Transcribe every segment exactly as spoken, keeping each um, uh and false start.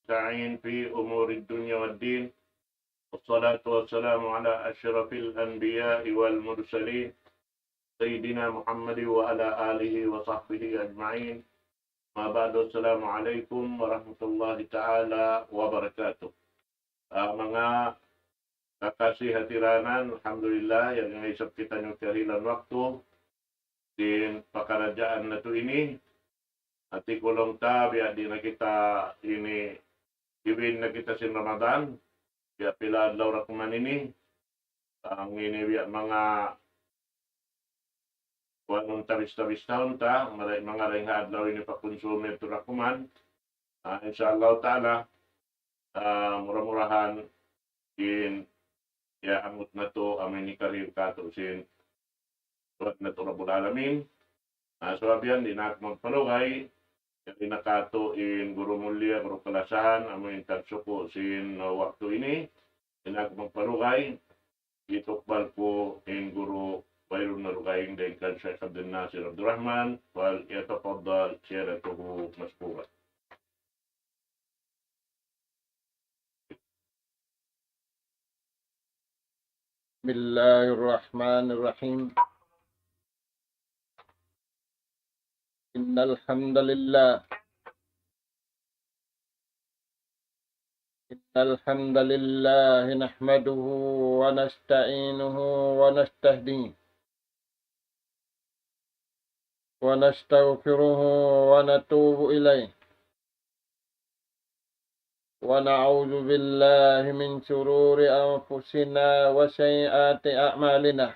المستعين في أمور الدنيا والدين. والصلاة والسلام على أشرف الأنبياء والمرسلين سيدنا محمد وعلى آله وصحبه أجمعين. ما بعد، السلام عليكم ورحمة الله تعالى وبركاته. Ah, manga kakasi hatiranan, alhamdulillah, yari na isab kitaniyu kahilan waktu sin pakaradjaan natu' ini. Hati ku laung ta, biya' di' na kita ini, iwin na kita sin Ramadan, biya' pila adlaw ra kuman ini, ang ini biya' manga kuanun tabis-tabis tahun ta, mara-, manga dayn ha adlaw ini pakunsumir tu ra kuman. Ah, insya Allah ta'ala, ah, mura-murahan in iyaanggut natu' amu in hikarihil kātu' sin Tuhan natu' Rabbul Alamin. Ah, sabab yan, di' na aku magpalugay, yari na kātu' in guru mulia, guru kalasahan, amu in tagsuku' sin, ah, waktu ini, di' na aku magpalugay, itukbal ku in guru wayruun na dugaing dayn kan Sheikh Abdul Nasir Abdul Rahman, فليتفضل سيادته مشكورا. بسم الله الرحمن الرحيم. إن الحمد لله، إن الحمد لله نحمده ونستعينه ونستهديه ونستغفره ونتوب إليه، ونعوذ بالله من شرور أنفسنا وسيئات أعمالنا.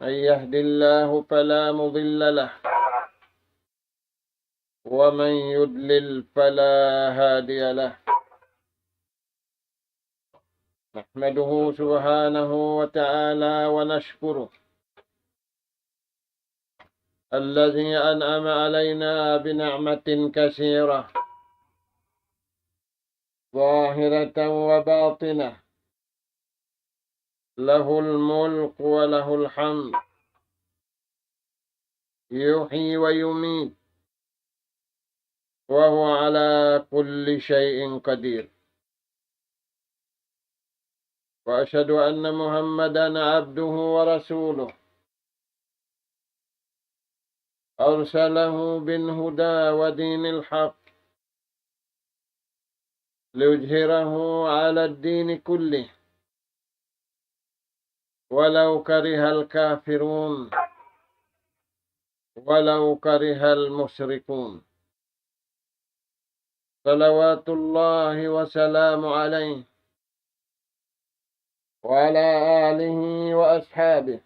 من يهد الله فلا مضل له، ومن يضلل فلا هادي له. نحمده سبحانه وتعالى ونشكره، الذي أنعم علينا بنعمة كثيرة ظاهرة وباطنة، له الملك وله الحمد، يحيي ويميت، وهو على كل شيء قدير. وأشهد أن محمدا عبده ورسوله، أرسله بالهدى ودين الحق ليظهره على الدين كله ولو كره الكافرون، ولو كره المشركون. صلوات الله وسلامه عليه وعلى آله وأصحابه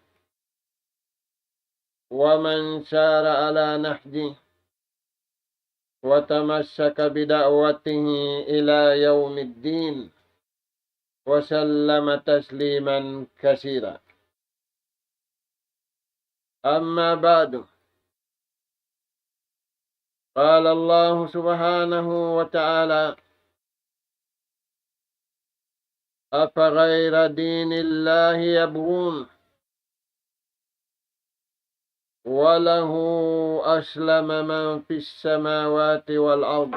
ومن سار على نهجه وتمسك بدعوته إلى يوم الدين، وسلم تسليما كثيرا. أما بعد، قال الله سبحانه وتعالى: أفغير دين الله يبغون وله أسلم من في السماوات والأرض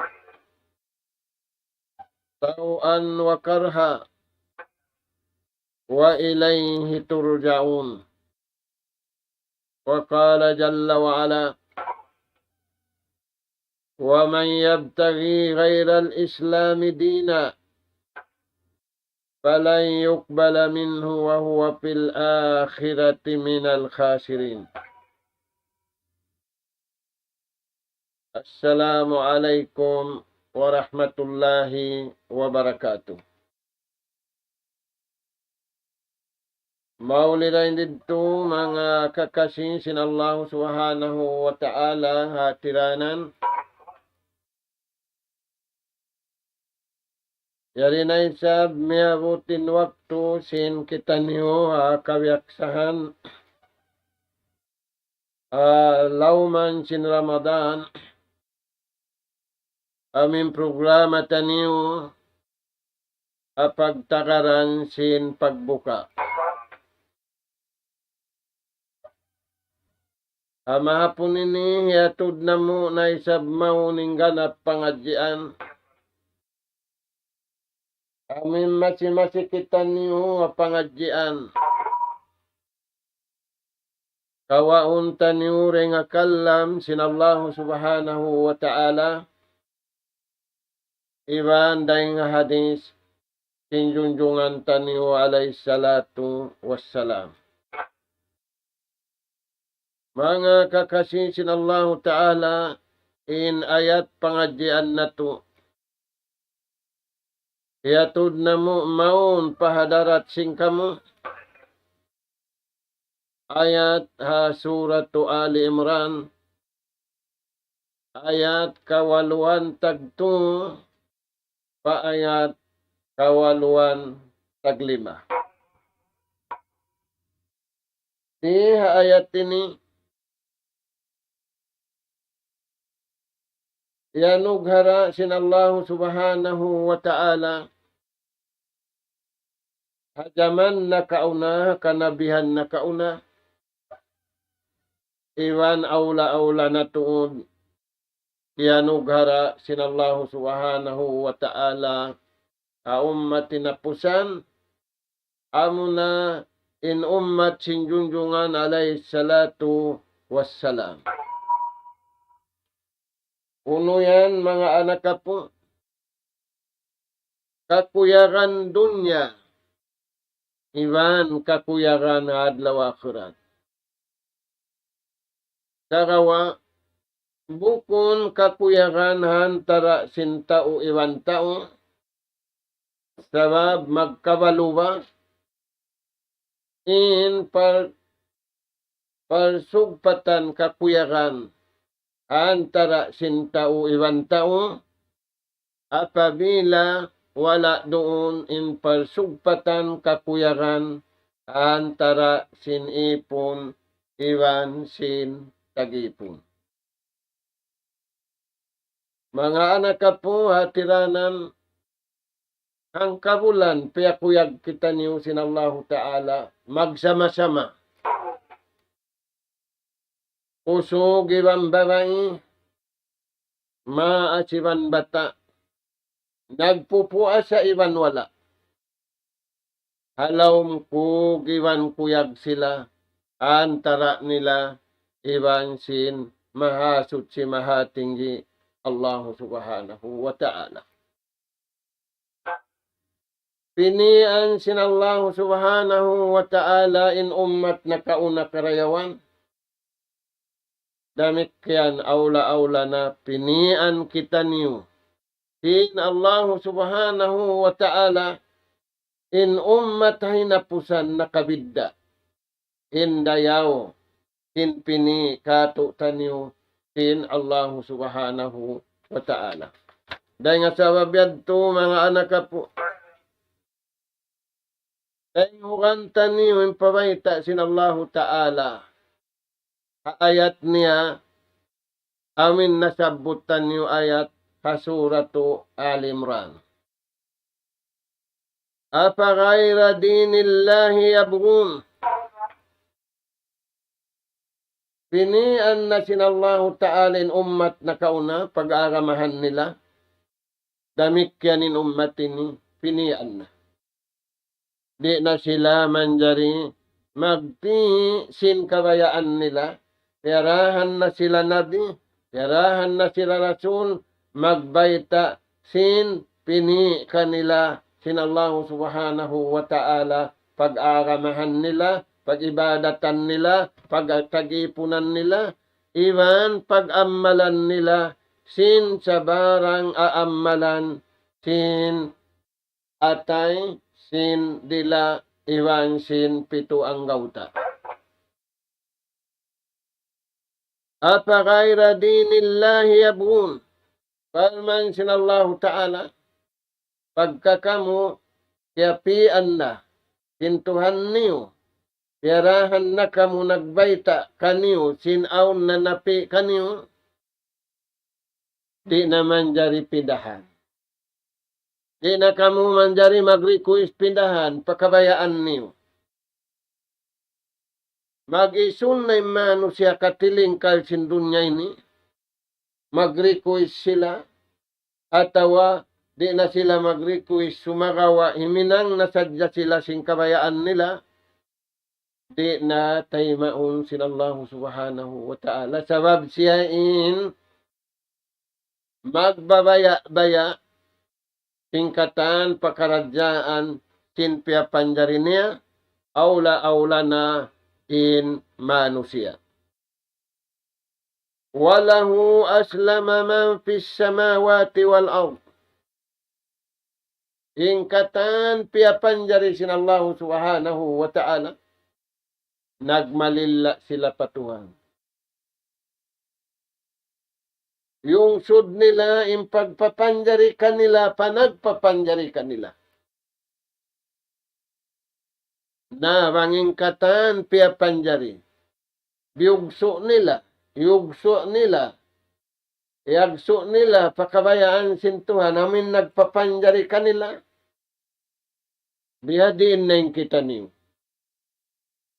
طوعا وكرها وإليه ترجعون. وقال جل وعلا: ومن يبتغ غير الإسلام دينا فلن يقبل منه وهو في الآخرة من الخاسرين. السلام عليكم ورحمة الله وبركاته. Mauli dayn didtu manga kakasi sin Allahu Subhanahu wa Ta'ala hatiranan. Yari na isab miyabut in waktu sin kitaniyu ha kabiyaksahan ha lawm sin Ramadan, amu in programa taniyu ha pagtakaran sin pagbuka. Ha mahapun ini hiyatud namu' na isab mawn in ganap pangadjian. Amu in masi-masi kitaniyu ha pangadjian. Kawaun taniyu dayn ha kalam sin Allahu Subhanahu wa Ta'ala, iban dayn ha hadis sin junjungan taniyu alayhi salatu wassalam. Manga kakasi sin Allahu Ta'ala, in ayat pangadjian natu', hiyatud namu' mawn pa hadarat sin kamu. Ayat ha Suratu Ali Imran, ayat kawaluan tagtu pa ayat kawaluan taglima. Di ha ayat ini, iyanughara sin Allahu Subhanahu wa Ta'ala ha jaman nakauna, ha kanabihan nakauna, iban awla-awla na tuud, iyanughara sin Allahu Subhanahu wa Ta'ala ha ummat hinapusan, amuna in ummat sin junjungan alayhi salatu wassalam. Unu yan, manga anak apu'? Kakuyagan dunya iban kakuyagan adlaw akhirat. Sagawa' bukun kakuyagan ha antara' sin tau iban tau, sabab magkabalu ba in par-, parsugpatan kakuyagan ha antara' sin tau iban tau, apabila wala' duun in parsugpatan kakuyagan ha antara' sin ipun iban sin tag-ipun. Manga anak apu', ha tiranan, hangkabulan piyakuyag kitaniyu sin Allahu Ta'ala magsama-sama. Usug iban babai, maas iban bata', nagpupuasa iban wala'. Ha lawm kug iban kuyag sila, antara' nila iban sin Mahasuchi Mahatinggi Allahu Subhanahu wa Ta'ala. Pinian sin Allahu Subhanahu wa Ta'ala in ummat nakauna karayawan. Damikkiyan awla-awla na pinian kitaniyu sin Allahu Subhanahu wa Ta'ala, in ummat ha hinapusan nakabidda' in dayaw sin pini' kātu'niyu sin Allahu Subhanahu wa Ta'ala. Dayn ha sabab yadtu, manga anak apu', dayn ha uran taniyu in pabayta' sin Allahu Ta'ala ha ayat niya, amu in nasabbut taniyu ayat ha Suratu Ali Imran. أفغير دين الله يبغون. Pinian na sin Allahu Ta'ala in ummat nakauna, pag-agamahan nila. Damikkiyan in ummat ini, pinian na. Di' na sila manjari magpi' sin kabayaan nila, piyarahan na sila nabi, piyarahan na sila rasul, magbayta' sin pini' kanila sin Allahu Subhanahu wa Ta'ala, pag-agamahan nila, pag-ibadatan nila, pag-, pag-ipunan nila, iban pag-ammalan nila, sin sabarang aammalan, sin atay, sin dila', iban sin pitu anggawta'. أفغير دين الله يبغون. Parman sin Allahu Ta'ala, pagka kamu kiyapian na sin Tuhan niyu, piyarahan na kamu nagbayta' kaniyu sin awn na napi' kaniyu, di' na manjari pindahan. Di' na kamu manjari mag-request pindahan pa kabayaan niyu. Mag-isun na in manusiya' katilingkal sin dunya ini, mag-request sila, atawa di' na sila mag-request, sumagawa' himinang na sadja sila sin kabayaan nila, di' na taymaun sin Allahu Subhanahu wa Ta'ala. Sabab siya in magbabaya'-baya' sin katan pakaradjaan sin piyapanjari niya, awla-awla na in manusiya'. وله أسلم من في السماوات والأرض. In katan piyapanjari sin Allahu Subhanahu wa Ta'ala, nagmalilla' sila pa Tuhan. Yungsud nila in pagpapanjari kanila pa nagpapanjari kanila. Na bang in katan piyapanjari, biyugsu' nila, yugsu' nila, iyagsu' nila pa kabayaan sin Tuhan, amu in nagpapanjari kanila. Biyadiin na in kitaniyu.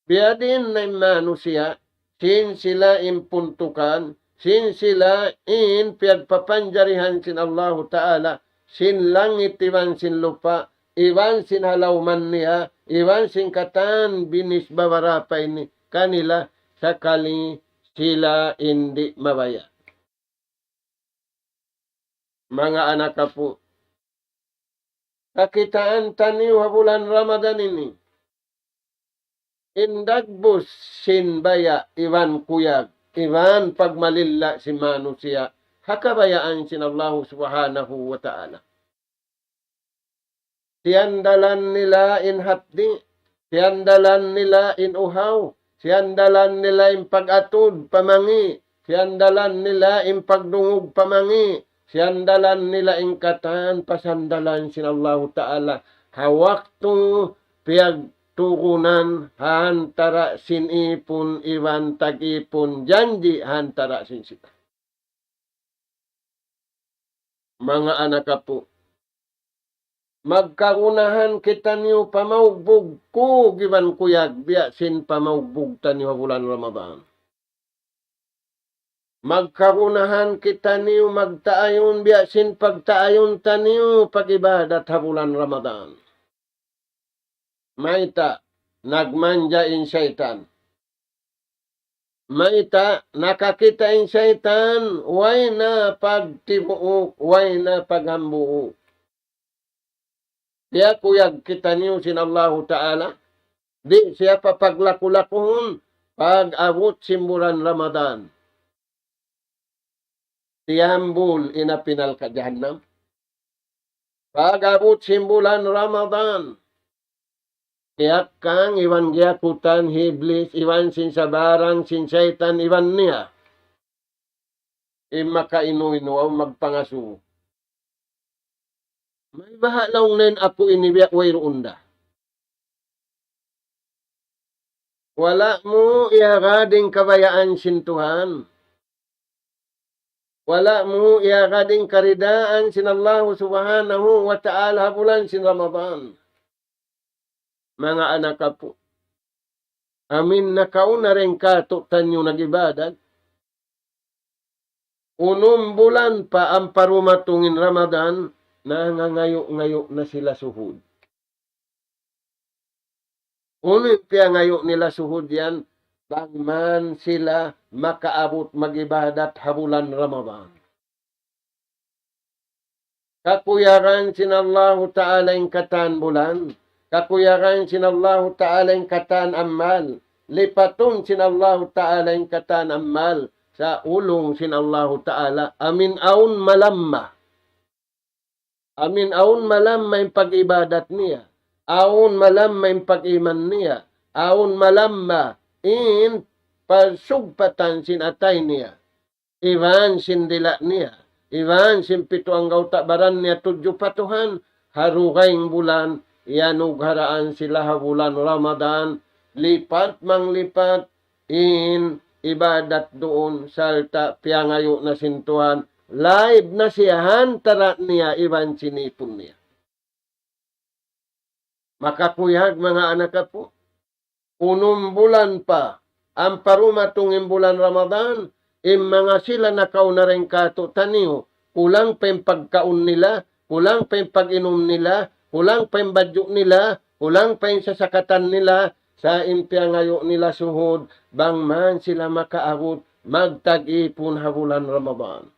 Biyadiin na in manusiya', sin sila in puntukan, sin sila in piyagpapanjarihan sin Allahu Ta'ala, sin langit iban sin lupa', iban sin halawman niya, iban sin katan binisbara pa ini kanila, sakali sila in di' mabaya'. Manga anak apu', kakitaan taniyu ha bulan Ramadan ini, in dagbus sin baya' iban kuyag, iban pagmalilla' sin manusiya' ha kabayaan sin Allahu Subhanahu wa Ta'ala. Siyandalan nila in hapdi', siyandalan nila in uhaw, siyandalan nila in pag-atud pa mangi', siyandalan nila in pagdungug pa mangi', siyandalan nila in katan pasandalan sin Allahu Ta'ala. Ha waktu piyagturunan ha antara' sin ipun iban tag-ipun, janji' ha antara' sin sila. Manga anak apu', magkagunahan kitaniyu pamaugbug kug iban kuyag biya' sin pamaugbug taniyu ha bulan Ramadan. Magkagunahan kitaniyu magtaayun biya' sin pagtaayun taniyu pag-ibadat ha bulan Ramadan. Mayta'? Nagmanja in saytan. Mayta'? Nakakita' in saytan, way na pagtibuuk, way na paghambuuk. Piyakuyag kitaniyu sin Allahu Ta'ala, di' siya papaglaku-lakuhun pag-abut sin bulan Ramadan. Tiyambul in api narka' jahannam. Pag-abut sin bulan Ramadan, kiyakkang iban giyakutan hi Iblis iban sin sabarang sin saytan iban niya. In makainu-inu, awn magpangasubu. Mayta' baha' laung niya in aku ini biya' wayruun da. Wala' mu iyagad in kabayaan sin Tuhan. Wala' mu iyagad in karidaan sin Allahu Subhanahu wa Ta'ala ha bulan sin Ramadan. Manga anak apu', amin nakauna dayn kātu'niyu nag-ibadat, unum bulan pa ampa dumatung in Ramadan, nangangayu'-ngayu' na sila suhud. Unu in piyangayu' nila suhud yan? Bang man sila makaabut mag-ibadat ha bulan Ramadan. Kakuyagan sin Allahu Ta'ala in katan bulan. Kakuyagan sin Allahu Ta'ala in katan amal. Lipatun sin Allahu Ta'ala in katan amal. Sa' ulung sin Allahu Ta'ala. Amin awn malamma. Amin awn malamma in pag-ibadat niya. Awn malamma in pag-iman niya. Awn malamma in pasugpatan sin atay niya. Iban sin dila' niya, iban sin pitu anggawta' baran niya tudju pa Tuhan, ha dugaing bulan, iyanugharaan sila ha bulan Ramadan, lipat manglipat in ibadat duun, sarta' piyangayu' na sin Tuhan, laib na siya ha antara' niya iban sin ipun niya. Makakuyag, manga anak apu', unum bulan pa ampa dumatung in bulan Ramadan, in manga sila nakauna dayn kātu'niyu, kulang pa in pagkaun nila, kulang pa in pag-inum nila, kulang pa in badju' nila, kulang pa in sasakatan nila, sa' in piyangayu' nila suhud, bang man sila makaabut, magtag-ipun ha bulan Ramadan.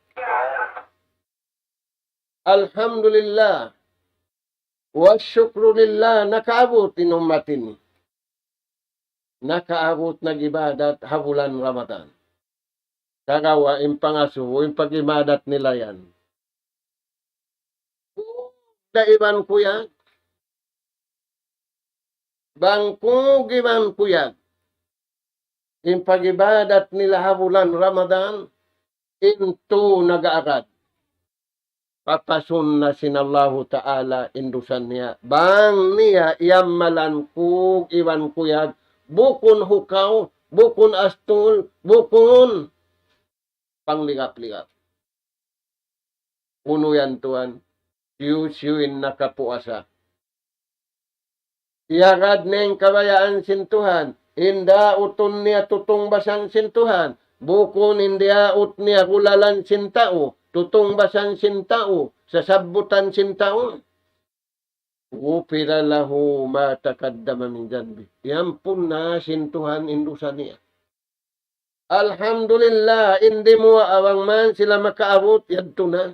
Alhamdulillah. Wa shukru lillah, nakaabut in ummat ini. Nakaabut nag-ibadat ha bulan Ramadan. Sagawa' in pangasubu, in pag-ibadat nila yan. Da iban kuyag. Bang kuyag iban kuyag. In pag-ibadat nila ha bulan Ramadan, in tu nag-aagad. Papasun na sin Allahu Ta'ala in dusa niya. Bang niya iyamalan kuyag iban kuyag, bukun hukaw, bukun astul, bukun pangligap-ligap. Unu yan tuwan, hisiyu-siyu in nakapuasa. Iyagad niya in kabayaan sin Tuhan, in dautun niya tutungbasan sin Tuhan, bukun in daut niya gulalan sin tau, tutungbasan sin tau, sasabbutan sin tau. غفر له ما تقدم من ذنبه. Iyampun na sin Tuhan in dusa niya. Alhamdulillah, in dimuwa' bang man sila makaabut, yadtu na.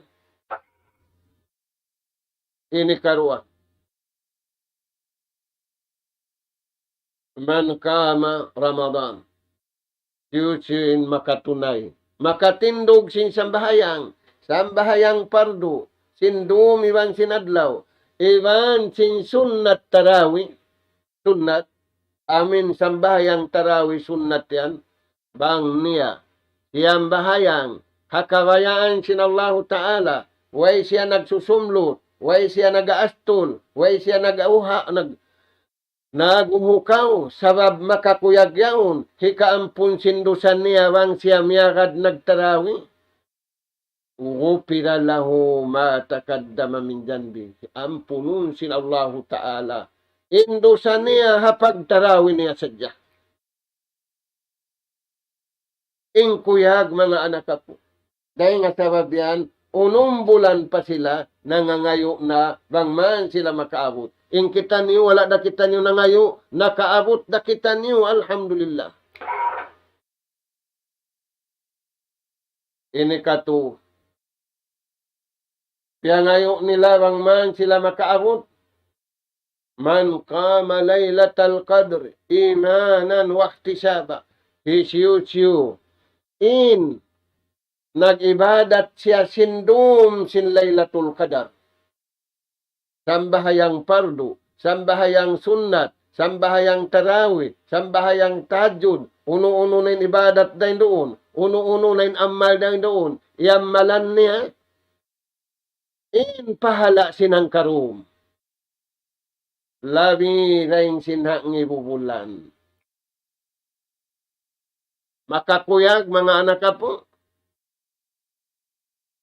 Ini karuwa. من قام رمضان. Hisiyu-siyu in makatunay. Makatindug sin sambahayang. Sambahayang pardu. Sin dum iban sin adlaw. Iban sin sunnat tarawih. Sunnat. Amin sambahayang tarawih sunnat yan. Bang niya siyambahayang ha kabayaan sin Allahu Ta'ala, way siya nagsusumlut, way siya nag-astul, way siya nag-uha-, nag-, naghuhukaw, sabab makakuyag yaun, hikaampun sin dusa niya bang siya miyagad nagtarawih. غفر له ما تقدم من ذنبه. Ampunun sin Allahu Ta'ala in dusa niya ha pagtarawih niya sadja. In kuyag manga anak aku. Dayn ha sabab yan, unum bulan pa sila nangangayu' na bang man sila makaabut. In kitaniyu, wala' da kitaniyu nangayu', nakaabut da kitaniyu, alhamdulillah. Ini katu, piyangayu' nila bang man sila makaabut. من قام ليلة القدر إيمانا واحتسابا. Hisiyu-siyu in nag-ibadat siya sin dum sin Laylatul Qadar. Sambahayang pardu, sambahayang sunnat, sambahayang tarawih, sambahayang tahajjud, unu-unu na in ibadat dayn duun, unu-unu na in amal dayn duun, iyamalan niya, in pahala' sin hangkarum. Labi dayn sin ha ngibu bulan. Makakuyag, manga anak apu'.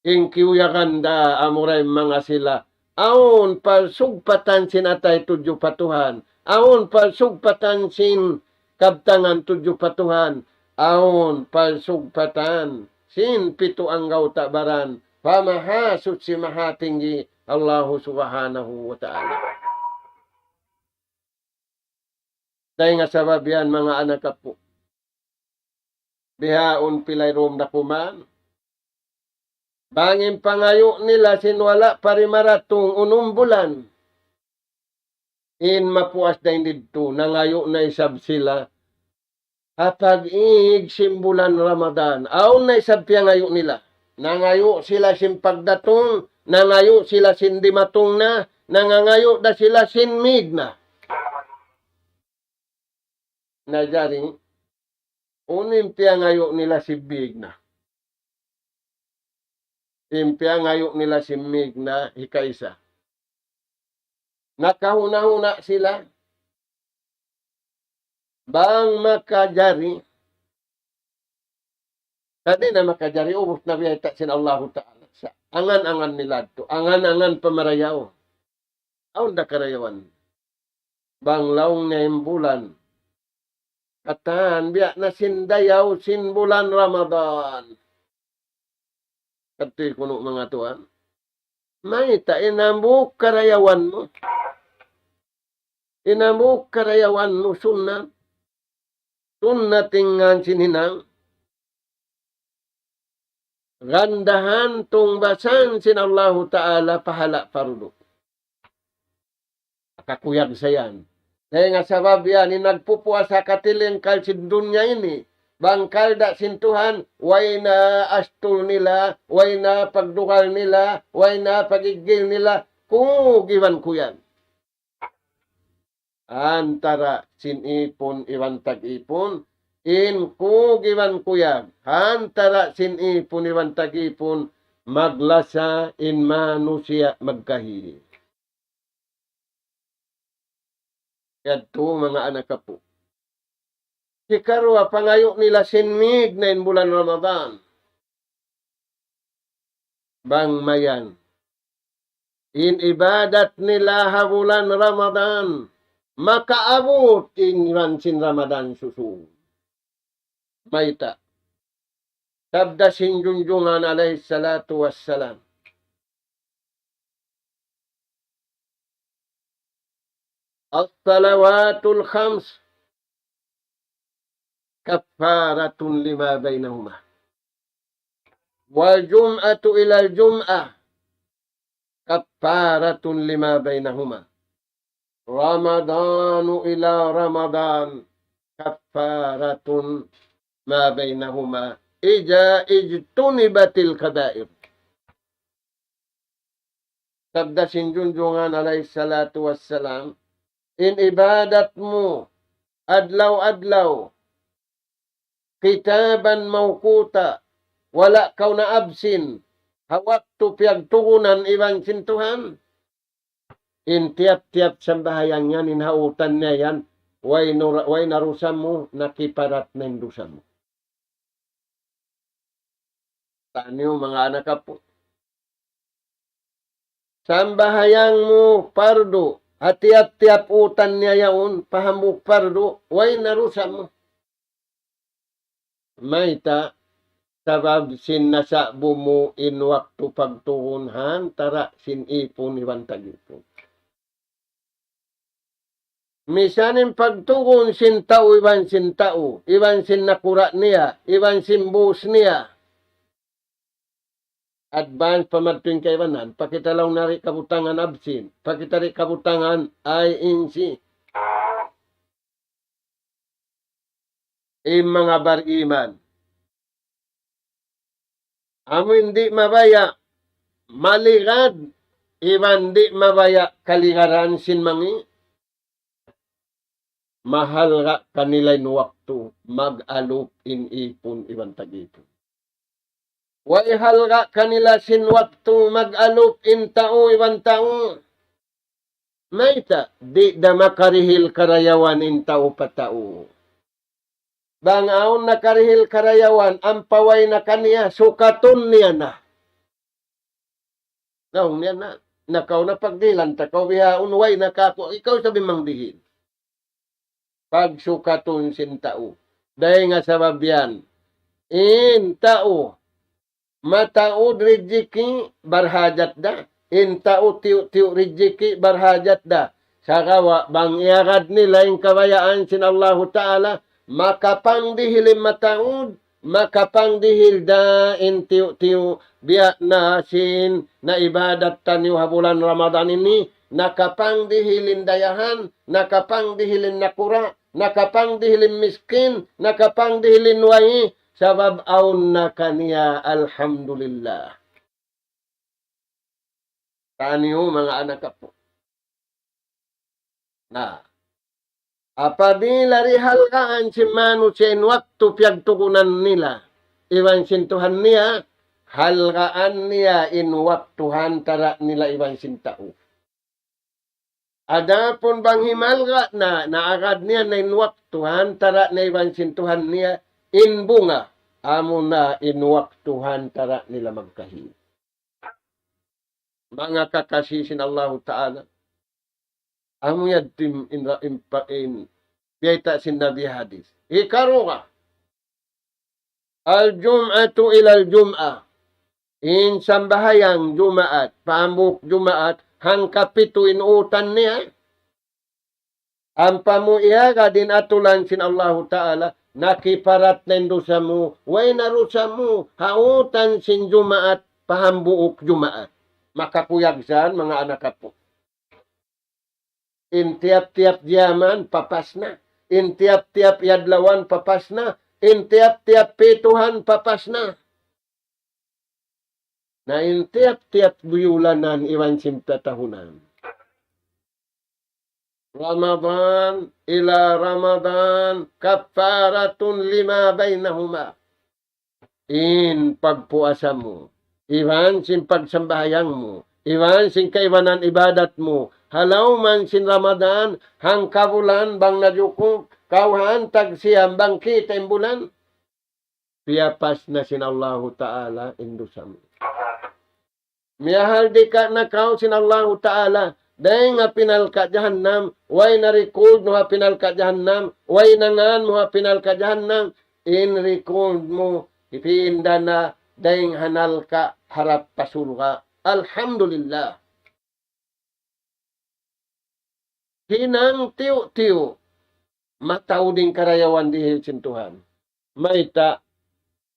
In kiyuyagan da amura in manga sila. Awn pagsugpatan sin atay tudju pa Tuhan. Awn pagsugpatan sin kabtangan tudju pa Tuhan. Awn pagsugpatan sin pitu anggawta' baran pa Mahasuchi Mahatinggi Allahu Subhanahu wa Ta'ala. Dayn ha sabab yan, manga anak apu'. Bihaun pilay dum da kuman. Bang in pangayu' nila sin wala' pa rimaratung unum bulan. In mapuas dayn didtu, nangayu' na isab sila ha pag-ig sin bulan Ramadan. Awn na isab piyangayu' nila. Nangayu' sila sin pagdatung, nangayu' sila sin dimatung na, nangangayu' da sila sin mīg na. Na jari, unu in piyangayu' nila sin mīg na? In piyangayu' nila sin mīg na hikaisa. Nakahuna'-huna' sila bang makajari. Sa' di' na makajari, ubus na biyayta' sin Allahu Ta'ala. Sa' angan-angan nila yadtu, angan-angan pa marayaw. Awn da karayawan. Bang laung niya in bulan Katan, biya' na sin dayaw sin bulan Ramadan. Katuy kunu' manga tuwan. Mayta' in hambuuk karayawan mu. In hambuuk karayawan mu sunnat. Sunnat in ngan sin hinang. Gandahan tungbasan sin Allahu Ta'ala pahala' pardu. Kakuyag sa yan. Dayn ha sabab yan, in nagpupuasa katilingkal sin dunya ini, bang karna' sin Tuhan, way na astul nila, way na pagdugal nila, way na pag-iggil nila, kung iban ku yan. Antara sin ipun iban tag-ipun, in kug iban kuyag, antara sin ipun iban tag-ipun, maglasa in manusiya' magkahi. Yadtu manga anak apu'. Hikaruwa, pangayu' nila sin mīg na in bulan Ramadan. Bang mayan in ibadat nila ha bulan Ramadan, makaabut in iban sin Ramadan susūng. Mayta'? Sabda sin Junjungan alayhi salatu wassalam, الصلوات الخمس كفارة لما بينهما، والجمعة إلى الجمعة كفارة لما بينهما، رمضان إلى رمضان كفارة ما بينهما إذا اجتنبت الكبائر. Sabda sin Junjungan alayhi salatu wassalam, in ibadat mu adlaw-adlaw, kitaban mawquta, wala' kaw na-absent ha waktu piyagtugunan iban sin Tuhan, in tiyap-tiyap sambahayang yan, in hautan niya yan, way nura-, way na dusa mu, nakiparat na in dusa mu. Taniyu manga anak apu'. Sambahayang mu pardu, ha tiyap-tiyap utan niya yaun, pa hambuuk pardu, way na dusa mu. Mayta'? Sabab sin nasa'bu mu in waktu pagtugun ha antara' sin ipun iban tag-ipun. Misan in pagtugun sin tau iban sin tau, iban sin nakura' niya, iban sin boss niya. Advance pa madtu in kaibanan, pa kita laung na di' kabutangan absent, pa kita di' kabutangan I N C. In manga bariman. Amu in di' mabaya' maligad, iban di' mabaya' kaligaran sin mangi', mahalga' kanila in waktu mag-alup in ipun iban tag-ipun. Way halga' kanila sin waktu mag-alup in tau iban tau. Mayta'? Di' da makarihil karayawan in tau pa tau. Bang awn nakarihil karayawan, ampa way na kaniya, sukatun niya na. Laung niya na, na kaw na pagdihilan ta kaw bihaun, way na kaku', ikaw sa' bimang dihil. Pagsukatun sin tau. Dayn ha sabab yan, in tau mataud rijiki' barhajat da. In tau tiyu'-tiyu' rijiki' barhajat da. Sagawa' bang iyagad nila in kabayaan sin Allahu Ta'ala, makapangdihil in mataud, makapangdihil da in tiyu'-tiyu', biya' na sin naibadat taniyu ha bulan Ramadan ini, nakapangdihil in dayahan, nakapangdihil in nakura', nakapangdihil in miskin, nakapangdihil in way, sabab awn na kaniya, alhamdulillah. Taniyu manga anak apu'. Na, apabila di' halgaan sin manusiya' in waktu piyagtugunan nila iban sin Tuhan niya, halgaan niya in waktu ha antara' nila iban sin tau. Adapun bang himalga' na, naagad niya na in waktu ha antara' niya iban sin Tuhan niya, in bunga, amuna in waktu ha antara' nila magkahi. Manga kakasi sin Allahu Ta'ala. Amu yadtu in, in, in, in Biyayta' sin Nabi hadis. Hikaruwa, الجمعة إلى الجمعة. In sambahayang Jumaat, pa hambuuk Jumaat, hangkapitu in utan niya. Ampa mu iyagad in atulan sin Allahu Ta'ala, nakiparat na in dusa mu, way na dusa mu, ha utan sin Jumaat, pa hambuuk Jumaat. Makakuyag san, manga anak apu. In tiyap-tiyap jaman, papas na. In tiyap-tiyap adlawan, papas na. In tiyap-tiyap pituhan, papas na. Na in tiyap-tiyap biyulanan iban sin patahunan. رمضان إلى رمضان كفارة لما بينهما. In pagpuasa mu, iban sin pagsambahayang mu, iban sin kaibanan ibadat mu, ha lawm sin Ramadan, hangkabulan bang najukup, kaw hantag siyam bang kita' in bulan, piyapas na sin Allahu Ta'ala in dusa mu. Miyahal dika' na kaw sin Allahu Ta'ala, dayng ha api narka' jahannam, way na record mu ha api narka' jahannam, way na ngan mu ha api narka' jahannam, in record mu, hipinda na dayng ha narka' harap pa surga'. Alhamdulillah. Hinang tiyu'-tiyu', mataud in karayawan dihil sin Tuhan. Mayta',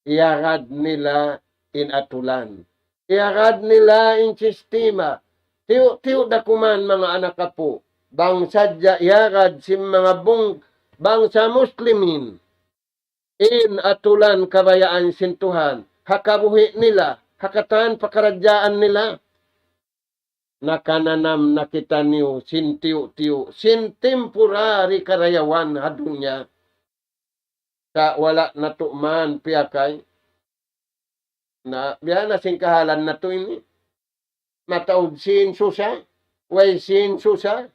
iyagad nila in atulan. Iyagad nila in sistema. Tiyu'-tiyu' da kuman manga anak apu. Bang sadja iyagad sin manga bung-, bangsa Muslimin. In atulan kabayaan sin Tuhan. Ha kabuhi' nila. Ha katan pakaradjaan nila. Nakananam na kitaniyu sin tiyu'-tiyu', sin temporary karayawan ha dunya. Sa' wala' natu' man piyakay. Na, biya' na sin kahalan natu' ini. Mataud sin susa, way sin susa.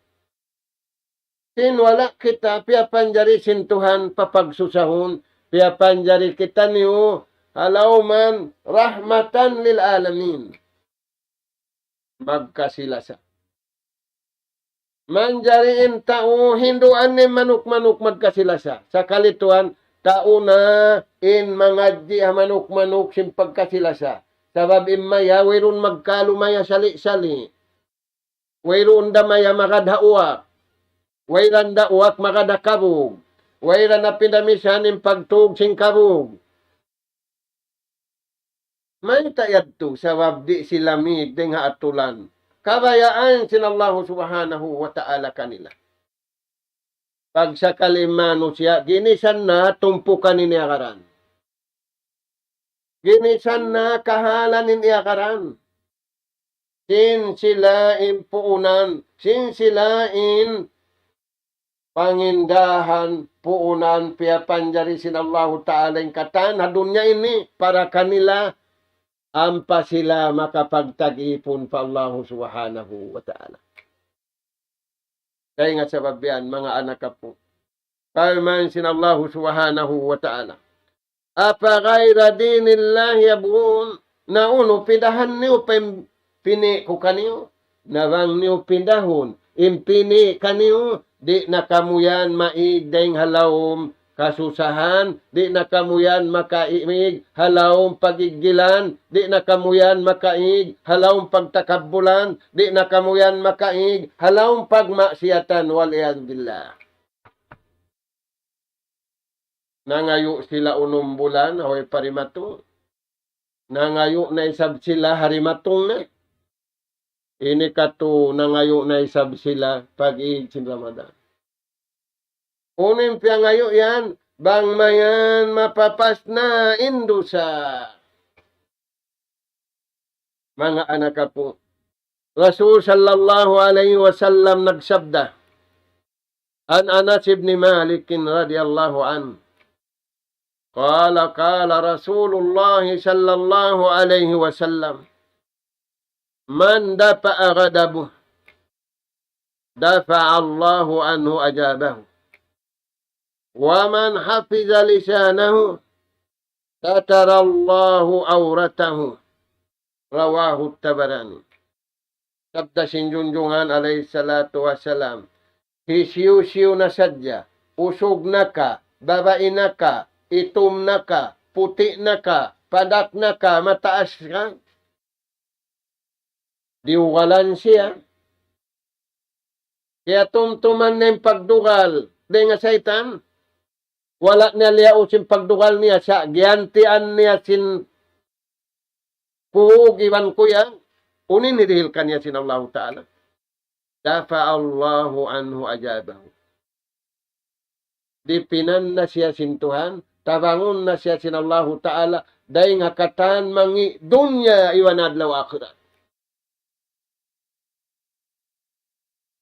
Sin wala' kita piyapanjari sin Tuhan papagsusahun, piyapanjari kitaniyu ha lawm رحمة للعالمين. Magkasi-lasa. Manjari in tau hinduan in manuk-manuk magkasi-lasa. Sakali tuwan, tau na in mangadji' ha manuk-manuk sin pagkasi-lasa. Sabab in maya, wayruun magkalu maya sali'-sali'. Wayruun da maya magad ha uwak. Wayruun da uwak magad ha kabug. Wayruun da pinda misan in pagtug sin kabug. Mayta' yadtu? Sabab di' sila mīg dayng ha atulan kabayaan sin Allahu Subhanahu wa Ta'ala kanila. Pagsakali mānusiya', ginisan na tumpukan in iyagaran. Ginisan na kahalan in iyagaran. Sin sila in puunan, sin sila in pangindahan, puunan, piyapanjari sin Allahu Ta'ala in katan ha dunya ini para kanila, ampa sila makapagtag-ipun pa Allahu Subhanahu wa Ta'ala. Dayn ha sabab yan, manga anak apu. Parman sin Allahu Subhanahu wa Ta'ala. أفغير دين الله يبغون. Na unu, pindahan niyu pa in pini' ku kaniyu? Na bang niyu pindahun in pini' kaniyu, di' na kamu yan maīg dayng ha lawm kasusahan, di' na kamu yan makaīg ha lawm pagiggilan, di' na kamu yan makaīg ha lawm pagtakabbulan, di' na kamu yan makaīg ha lawm pagmaksiyatan, والعياذ بالله. Nangayu' sila unum bulan, ha way pa dimatung. Nangayu' na isab sila ha dimatung na. Ini katu' nangayu' na isab sila pag-ig sin Ramadan. Unu in piyangayu' yan, bang mayan mapapas na in dusa. Manga anak apu. Rasul sallallahu alayhi wasallam nagsabda, عن أنس بن مالك رضي الله عنه قال قال رسول الله صلى الله عليه وسلم من دفع غضبه دفع الله عنه عذابه ومن حفظ لسانه ستر الله عورته رواه الطبراني. Sabda sin Junjungan alayhi salatu wassalam, hisiyu-siyu na sadja usug na ka, babai na ka, itum na ka, puti' na ka, padak na ka, mataas ka. Diyugalan siya. Kiyatumtuman niya in pagdugal dayn ha saytan. Wala' niya liyaus in pagdugal niya, sa' giyantian niya sin kuyag iban kuyag, unu in hirihil kaniya sin Allahu Ta'ala. دفع الله عنه عذابه. Dipinan na siya sin Tuhan, tabangun na siya sin Allahu Ta'ala, dayn ha katan mangi' dunya iban adlaw akhirat.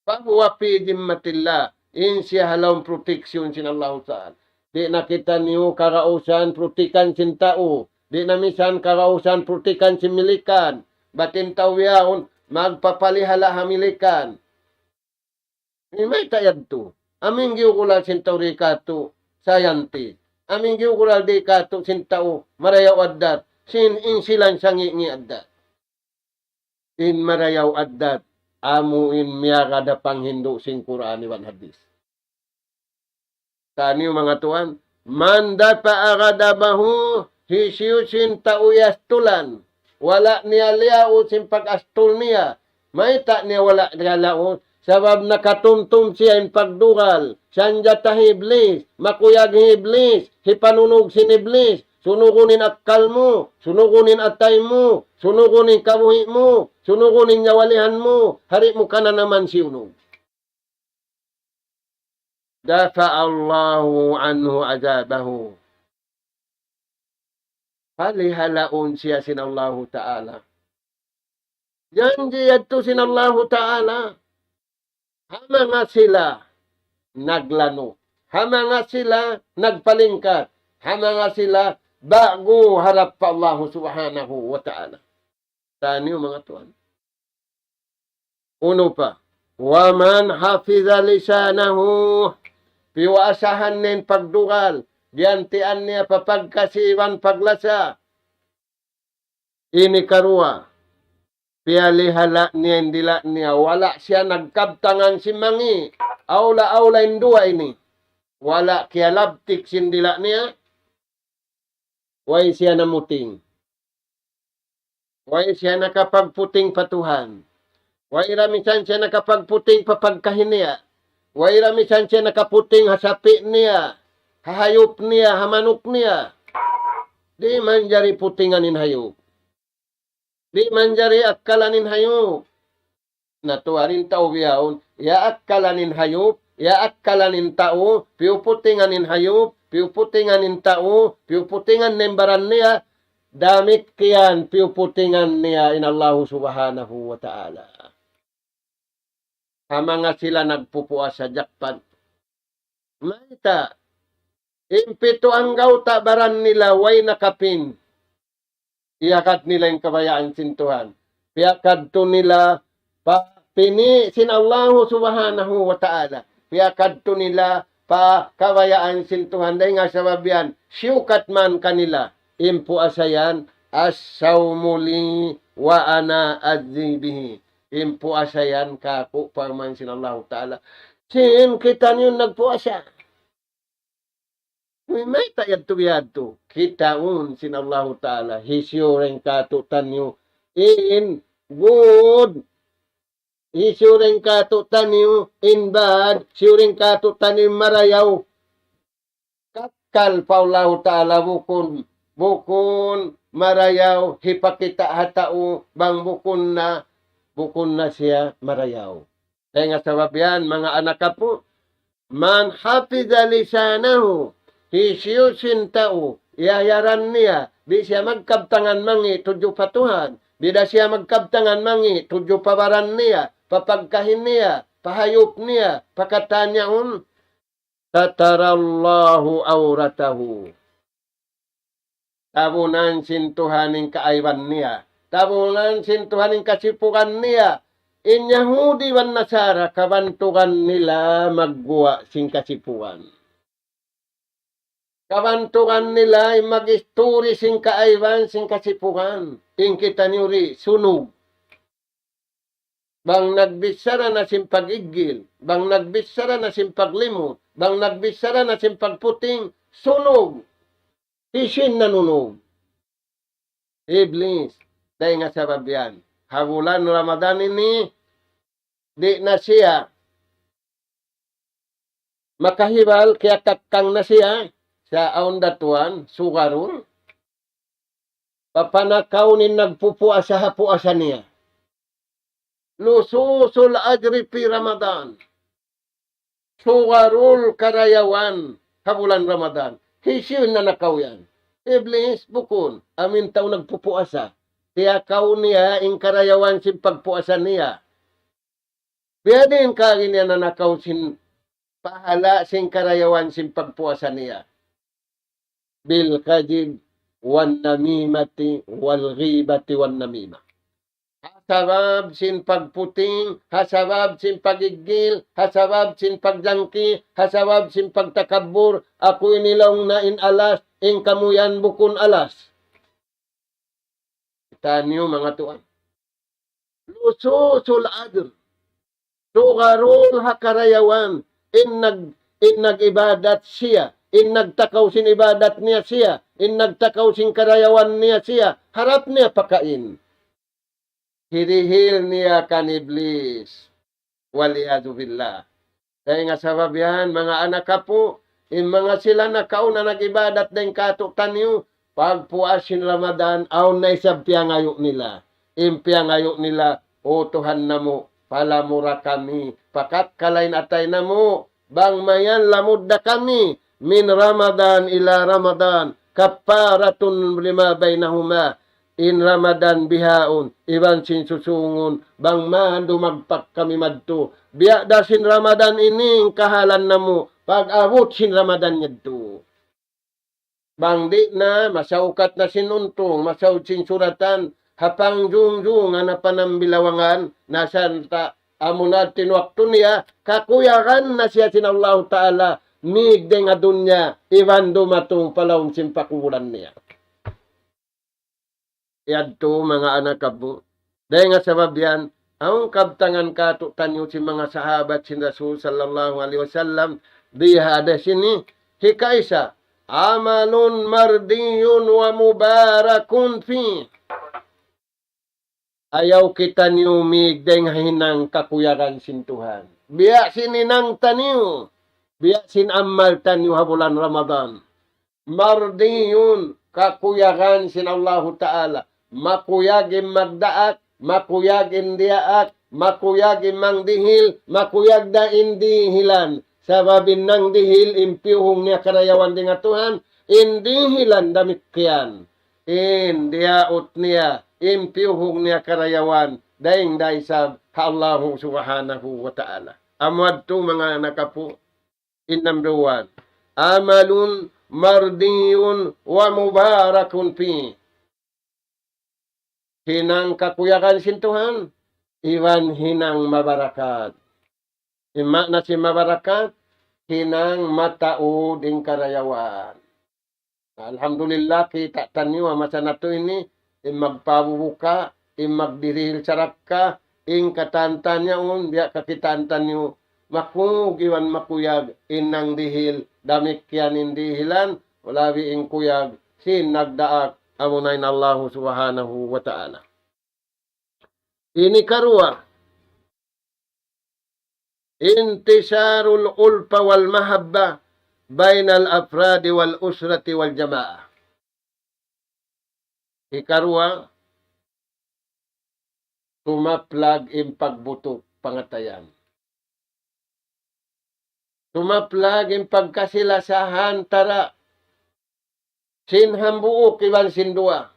فهو في ذمة الله. In siya ha lawm protection sin Allahu Ta'ala. Di' na kitaniyu karausan protekan sin tau. Di' na misan karausan protekan sin milikan. Bat in tau yaun, magpapalihala' ha milikan. Mayta' yadtu? Amu in giyugulal sin tau di' katu' scientist. Amu in giyugulal di' katu' sin tau marayaw addat. Sin in sila in sangi'-ngi' addat. In marayaw addat, amu in miyagad ha panghindu' sin Qur'an iban hadith. Taniyu manga tuwan, من دفع غضبه, hisiyu-siyu in tau iyastulan, wala' niya liyaus in pag-astul niya. Mayta' niya wala' liyaus? Sabab nakatumtum siya in pagdugal, sanjata hi Iblis, makuyag hi Iblis, hipanunug sin Iblis, sunugun in akkal mu, sunugun in atay mu, sunugun in kabuhi' mu, sunugun in nyawalihan mu, ha di' mu kananaman siyunug. دفع الله عنه عذابه. Palihalaun siya sin Allahu Ta'ala. Janji' yadtu sin Allahu Ta'ala. Ha manga sila naglanu'. Ha manga sila nagpalingkat. Ha manga sila ba'gu harap pa Allahu Subhanahu wa Ta'ala. Taniyu manga tuwan. Unu pa? ومن حفظ لسانه. Piyuasahan niya in pagdugal. Giyantian niya pa pagkasi iban paglasa. Ini karuwa. Piyalihala' niya in dila' niya. Wala' siya nagkabtangan sin mangi'. Awla-awla in duwa ini. Wala' kiyalabtik sin dila' niya. Way siya namuting. Way siya nakapagputing pa Tuhan. Way da misan siya nakapagputing pa pagkahi niya. Way da misan siya nakaputing ha sapi' niya, ha hayup niya, ha manuk niya. Di' manjari putingan in hayup. Di' manjari akkalan in hayup. Na tuwan in tau bihaun, ya akkalan in hayup, ya akkalan in tau, piyuputingan in hayup, piyuputingan in tau, piyuputingan in baran niya, damikkiyan piyuputingan niya in Allahu Subhanahu wa Ta'ala. Ha manga sila nagpupuasa jakpat. Mayta'? In pitu anggawta' baran nila way nakapin. Iyagad nila in kabayaan sin Tuhan. Piyakadtu nila pa pini' sin Allahu Subhanahu wa Ta'ala. Piyakadtu nila pa kabayaan sin Tuhan. Dayn ha sabab yan, siyukat man kanila. In puasa yan, الصوم لي وأنا أجزي به. In puasa yan kāku', parman sin Allahu Ta'ala. Sin kitaniyu nagpuasa. Uy, mayta' yadtu biyadtu? Kitaun sin Allahu Ta'ala. Hisiyu dayn kātu'niyu in good. Hisiyu dayn kātu'niyu in bad. Hisiyu dayn kātu'niyu in marayaw. Kakkal pa Allahu Ta'ala bukun, bukun marayaw hipakita' ha tau bang bukun na, bukun na siya marayaw. Dayn ha sabab yan, manga anak apu', من حفظ لسانه, hisiyu-siyu in tau, iyayaran niya, di' siya magkabtangan mangi' tudju pa Tuhan, di' da siya magkabtangan mangi' tudju pa baran niya, pa pagkahi niya, pa hayup niya, pa katan yaun, ستر الله عورته. Tabunan sin Tuhan in kaaiban niya. Tabunan sin Tuhan in kasipugan niya. In Yahudi iban Nasara, kabantugan nila magguwa' sin kasipugan. Kabantugan nila in mag-isturi sin kaaiban sin kasipugan. In kitaniyu di', sunug. Bang nagbichara na sin pag-iggil, bang nagbichara na sin paglimut, Bang nagbichara na sin pagputing, sunug. Hisiyu in nanunug? Iblis. Dayn ha sabab yan, ha bulan Ramadan ini, di' na siya makahibal, kiyakakkang na siya, sa awn da tuwan, sugarul. Papanakaw in nagpupuasa ha puasa niya. Lususul ajri fi Ramadan. Sugarul karayawan ha bulan Ramadan. Hisiyu in nanakaw yan? Iblis, bukun. Amu in tau nagpupuasa. Tiyakaw niya in karayawan sin pagpuasa niya. Biya' diin kari niya nanakaw sin pahala' sin karayawan sin pagpuasa niya? Bil kadhib wan namimati wal ghibati wan namimah. Ha sabab sin pagputing, ha sabab sin pag-iggil, ha sabab sin pagjangki, ha sabab sin pagtakabbur, aku ini laung na in alas, in kamu yan bukun alas. Kitaniyu manga tuwan. Lususul ajr. Sugarul ha karayawan. In nag-, in nag-ibadat siya. In nagtakaw sin ibadat niya siya. In nagtakaw sin karayawan niya siya. Harap niya pakain. Hirihil niya kan Iblis. Wal iyadhu billah. Dayn ha sabab yan, manga anak apu', in manga sila nakauna nag-ibadat dayn kātu'niyu, pagpuas sin Ramadan, awn na isab piyangayu' nila. In piyangayu' nila, "O Tuhan namu', palamura kami, pakatkala in atay namu', bang mayan lamud da kami, min Ramadan ila Ramadan, kaffaratun lima baynahuma." In Ramadan bihaun, iban sin susūngun, bang man dumagpak kami madtu. Biya' da sin Ramadan ini in kahalan namu', pag-abut sin Ramadan yadtu. Bang di' na, masaukat na sin untung, masaud sin suratan, ha pangjungjungan ha panambilawangan, na sarta' amuna in waktu niya, kakuyagan na siya sin Allahu Ta'ala, mīg dayn ha dunya, iban dumatung pa lawm sin pakubulan niya. Yadtu manga anak apu'. Dayn ha sabab yan, awn kabtangan kātu'niyu sin manga sahabat sin Rasul sallallahu alayhi wasallam, di ha hadis ini, hikaisa, amalun mardiyun wa mubarakun fi. Ayaw kitaniyu mīg dayn ha hinang kakuyagan sin Tuhan. Biya' sin hinang taniyu, biya' sin amal taniyu ha bulan Ramadan. Mardiyun, kakuyagan sin Allahu Ta'ala. Makuyag in magdaak, makuyag in diyaak, makuyag in mangdihil, makuyag da in dihilan. Sabab in nangdihil, in piyuhung niya karayawan dayn ha Tuhan, in dihilan damikkiyan. In diyaut niya, in piyuhung niya karayawan, dayn da isab ha Allahu Subhanahu wa Ta'ala. Amu yadtu manga anak apu'. In number one, amalun mardiyun wa mubarakun fi. Hinang kakuyagan sin Tuhan, iban hinang mabarakat. In maana sin mabarakat, hinang mataud in karayawan. Alhamdulillah, kita' taniyu ha masa natu' ini, in magpabubuka, in magdirihil sarakka, in katantan yaun, biya' kakitaan taniyu, makug iban makuyag, in nangdihil, damikkiyan in dihilan, labi in kuyag, sin nagdaak, amuna in Allahu Subhanahu wa Ta'ala. Ini karuwa, انتشار الألفة والمحبة بين الأفراد والأسرة والجماعة. Hikaruwa, tumaplag in pagbutuk pangatayan. Tumaplag in pagkasi-lasa ha antara' sin hambuuk iban sin duwa.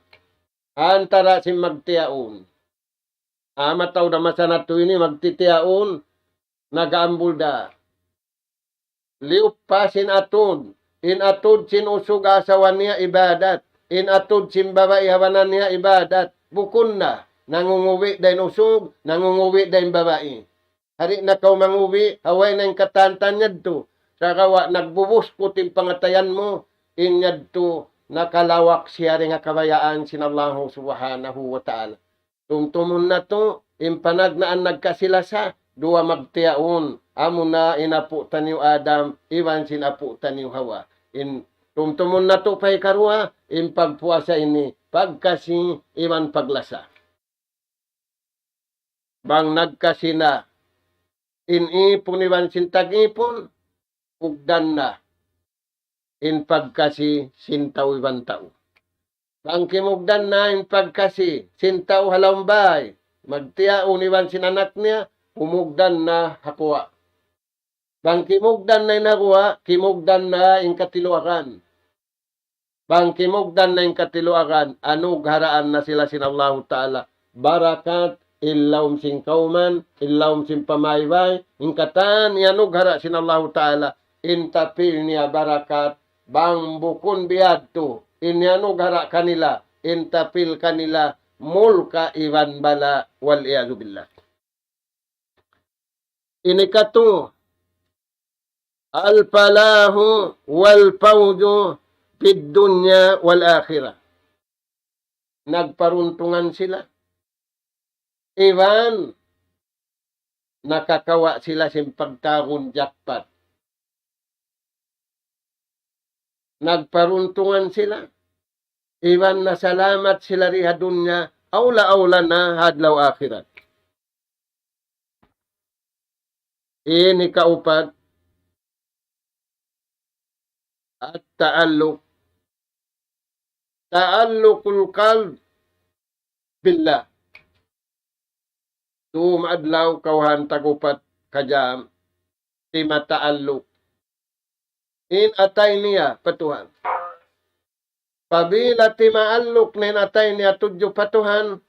Ha antara' sin magtiyaun. Amu tau da masa natu' ini magtitiyaun, nag-aambul da. Liyuppa sin atud. In atud sin usug asawa niya ibadat. In atud sin babai ha bana niya ibadat. Bukun na. Nangungubi' da in usug, nangungubi' da in babai. Di' na kaw mangubi', way na in katantan yadtu. Sagawa' nagbubuskut in pangatayan mu, in yadtu nakalawak siya dayn ha kabayaan sin Allahu Subhanahu wa Ta'ala. Tumtumun natu', in panagnaan nagkasi-lasa, duwa magtiyaun. amuna in apu' taniyu Adam, iban sin apu' taniyu Hawa. In tumtumun natu' pa hikaruwa, in pagpuasa ini, pagkasi, iban paglasa. Bang nagkasi na in ipun iban sin tag-ipun, ugdan na in pagkasi sin tau iban tau. Bang kimugdan na in pagkasi sin tau ha lawm bāy, magtiyaun iban sin anak niya, umugdan na ha kuwa'. Bang kimugdan na in ha kuwa', kimugdan na in katiluakan. Bang kimugdan na in katiluakan, anugharaan na sila sin Allahu Ta'ala barakat, in lawm sin kawman, in lawm sin pamaybay, in katan iyanughara' sin Allahu Ta'ala, in tapil niya barakat, bang bukun biyadtu, in iyanughara' kanila, in tapil kanila, mulka' iban bala', wal iyadhu billah. Ini katu, الفلاح والفوز في الدنيا والآخرة. Nagparuntungan sila. Iban nakakawa' sila sin pagtawagun jackpot. Nagparuntungan sila. Iban nasalamat sila di ha dunya, awla-awla na ha adlaw akhirat. Ini kaupat, at-ta'alluq. Ta'alluqul qalb billah. Dum adlaw kawhaan tag-upat ka jam, timata'alluq in atay niya pa Tuhan. Apabila tima'alluq na in atay niya tudju pa Tuhan,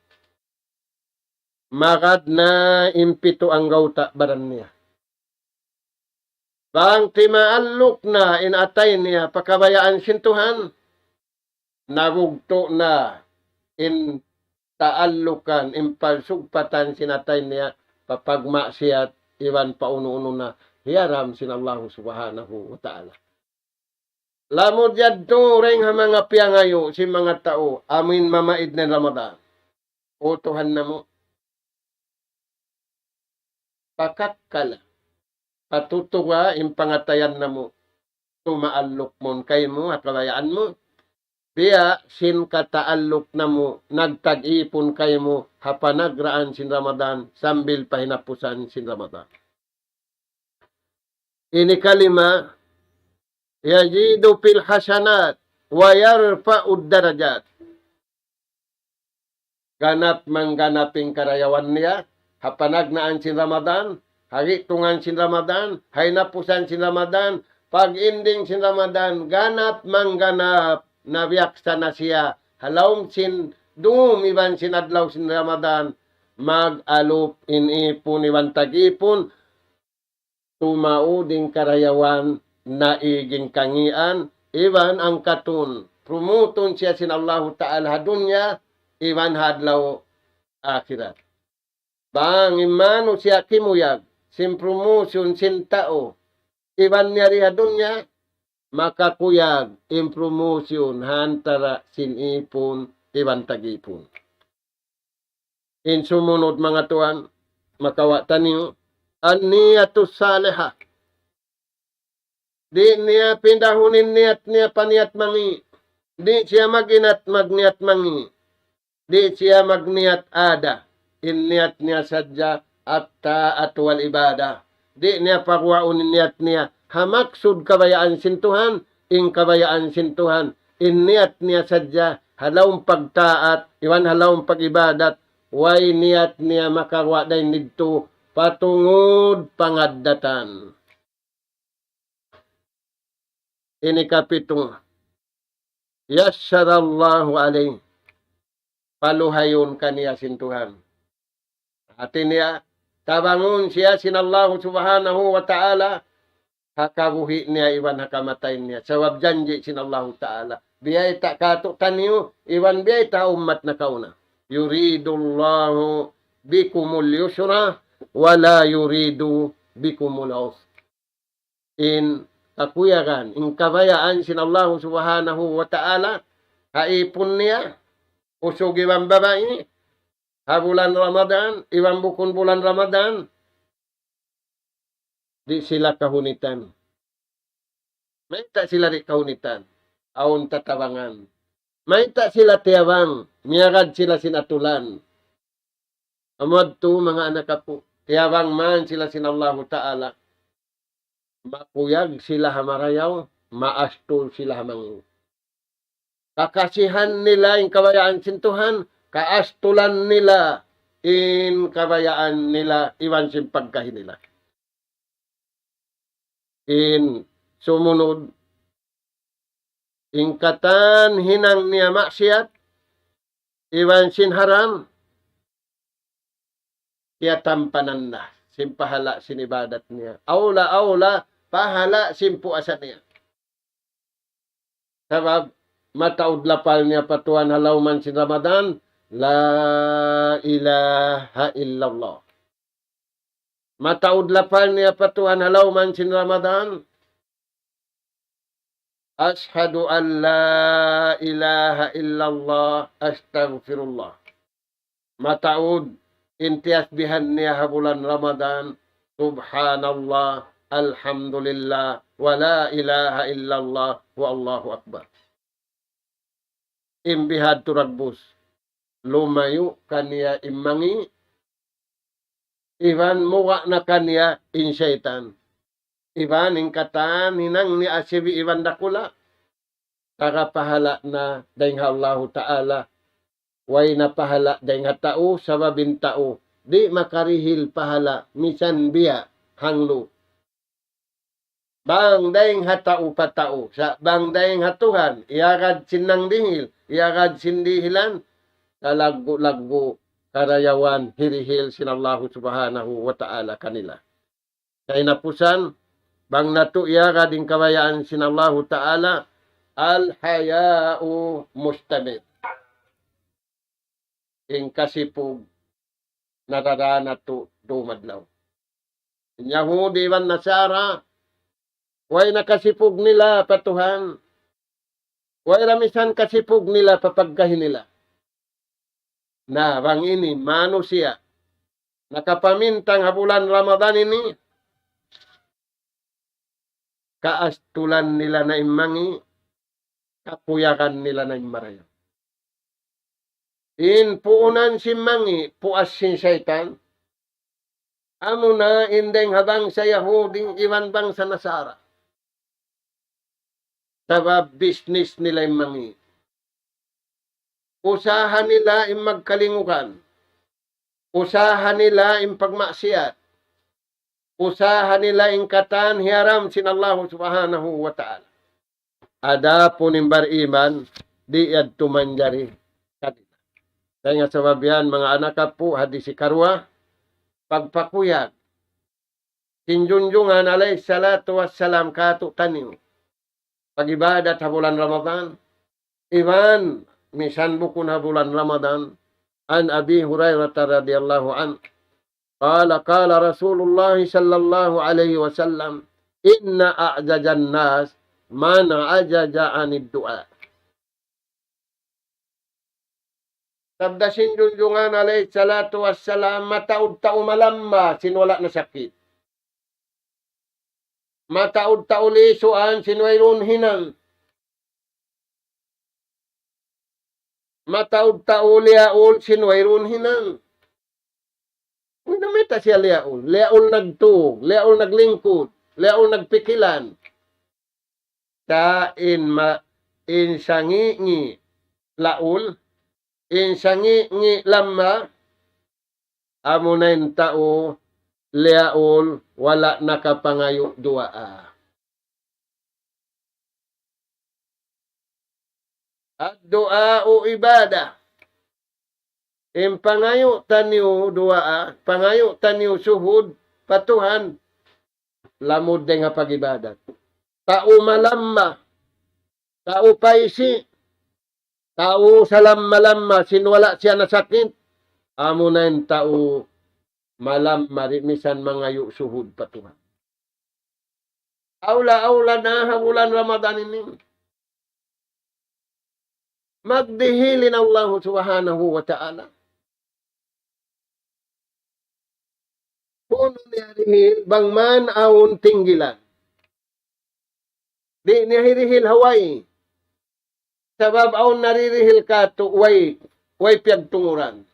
magad na in pitu anggawta' baran niya. Bang tima'alluq na in atay niya pa kabayaan sin Tuhan, nabugtu' na in ta'allukan, in pagsugpatan sin atay niya pa pagmaksiyat iban pa unu-unu na hiyaram sin Allahu Subhanahu wa Ta'ala. Lamud yadtu dayn ha manga piyangayu' sin manga tau amuin mamaid na in Ramadan. O Tuhan namu', pakakkal, patutuga in pangatayan namu', tumaalluq mawn kaymu ha kabayaan mu, biya' sin kataalluq namu' nagtag-ipun kaymu ha panagraan sin Ramadan sambil pa hinapusan sin Ramadan. Ini kalima, يزيد في الحسنات ويرفع الدرجات. Ganap mangganap in karayawan niya, ha panagnaan sin Ramadan, ha gi'tungan sin Ramadan, ha hinapusan sin Ramadan, pag-ending sin Ramadan, ganap mangganap, nabiyaksa na siya, ha lawm sin dum iban sin adlaw sin Ramadan, mag-alup in ipun iban tag-ipun, tumaud in karayawan, naig in kangīan, iban angkatun, prumutun siya sin Allahu Ta'ala ha dunya, iban ha adlaw akhirat. Bang in manusiya' kimuyag sin promotion sin tau iban niya di ha dunya, makakuyag in promotion ha antara' sin ipun iban tag-ipun. In sumunud, manga tuwan, makawa' taniyu, النية الصالحة. Di' niya pindahun in niyat niya pa niyat mangi'. Di' siya mag-inat magniyat mangi'. Di' siya magniyat ada. In niyat niya sadja الطاعة والعبادة. Di' niya paguwaun in niyat niya ha maksud kabayaan sin Tuhan, in kabayaan sin Tuhan, in niyat niya sadja ha lawm pagtaat, iban ha lawm pag-ibadat, way niyat niya makaguwa' dayn didtu pa tungud pangaddatan. Ini kapitu. يسر الله عليه. Paluhayun kaniya sin Tuhan. Hati niya, tabangun siya sin Allahu Subhanahu wa Ta'ala, ha kabuhi' niya iban ha kamatay niya. Sabab janji' sin Allahu Ta'ala. Biyayta' kātu'niyu, iban biyayta' ummat nakauna. يريد الله بكم اليسر ولا يريد بكم العسر. In kakuyagan, in kabayaan sin Allahu Subhanahu wa Ta'ala, ha ipun niya, usug iban babai, ha bulan Ramadan, iban bukun bulan Ramadan, di' sila kahunitan. Mayta' sila di' kahunitan? Awn tatabangan. Mayta' sila tiyabang? Miyagad sila sin atulan. Amu yadtu, manga anak apu', tiyabang man sila sin Allahu Ta'ala. Makuyag sila ha marayaw, maastul sila ha mangi'. Kakasihan nila in kabayaan sin Tuhan, kaastulan nila in kabayaan nila iban sin pagkahi nila. In sumunud, in katan hinang niya maksiyat, iban sin haram, kiyatampanan na sin pahala' sin ibadat niya. Awla-awla, pahala' sin puasa niya. Sabab, mataud lapal niya pa Tuhan ha lawm sin Ramadan, La ilaha illallah. Mataud lapal niya pa Tuhan ha lawm sin Ramadan, أشهد أن لا إله إلا الله، أستغفر الله. Mataud in tiyasbihan niya ha bulan Ramadan, سبحان الله، الحمد لله، ولا إله إلا الله، والله أكبر. In bihadtu dagbus, lumayu' kaniya in mangi', iban muwa' na kaniya in saytan. Iban in katan hinang niya asibi' iban dakula', taga pahala' na dayn ha Allahu Ta'ala, way na pahala' dayn ha tau, sabab in tau di' makarihil pahala' misan biya' hanglu. Bang dayn ha tau pa tau, sa' bang dayn ha Tuhan, iyagad sin nangdihil, iyagad sin dihilan, kalaggu'-laggu' karayawan hirihil sin Allahu Subhanahu wa Ta'ala kanila. Kahinapusan, bang natu' iyagad in kabayaan sin Allahu Ta'ala, الحياء مستمر. In kasipug, nadaraan natu' dum adlaw. In Yahudi iban Nasara, way na kasipug nila pa Tuhan. Way na misan kasipug nila pa pagkahi nila. Na, bang ini, manusiya', nakapamintang ha bulan Ramadan ini, kaastulan nila na in mangi', kakuyagan nila na in marayaw. In puunan sin mangi', puas sin saytan, amuna in dayn ha bangsa Yahudi, iban bangsa Nasara. Sabab business nila in mangi'. Usaha nila in magkalingugan. Usaha nila in pagmaksiyat. Usaha nila in katan hiyaram sin Allahu Subhanahu wa Ta'ala. Adapun in bariman, di' yadtu manjari kanila. Dayn ha sabab yan, manga anak apu', hadis hikaruwa, pagpakuyag sin Junjungan alayhi salatu wassalam kātu'niyu pag-ibadat ha bulan Ramadan, iban misan bukun ha bulan Ramadan. عن أبي هريرة رضي الله عنه قال قال رسول الله صلى الله عليه وسلم إن أعجز الناس من عجز عن الدعاء. Sabda sin Junjungan alayhi salatu wassalam, mataud tau malamma sin wala' nasakit. Mataud tau lisuan sin wayruun hinang. Mataud tau liyaul sin wayruun hinang. Uy, na mayta' siya liyaul? Liyaul nagtūg, liyaul naglingkud, liyaul nagpikilan. Sa' in ma-, in sangi'-ngi' laul, in sangi'-ngi' lamma, amuna in tau liyaul wala' nakapangayu' duwaa. الدعاء عبادة. In pangayu' taniyu duwaa, pangayu' taniyu suhud pa Tuhan, lamud dayn ha pag-ibadat. Tau malamma, tau paisi', tau salamma-lamma, sin wala' siya nasakit, amuna in tau malamma di' misan mangayu' suhud pa Tuhan. Awla-awla na ha bulan Ramadan ini. Magdihil in Allahu Subhanahu wa Ta'ala. Unu niya rihil, bang man awn tinggilan. Di' niya hirihil ha way. Sabab awn naririhil katu', way, way piyagtunguran.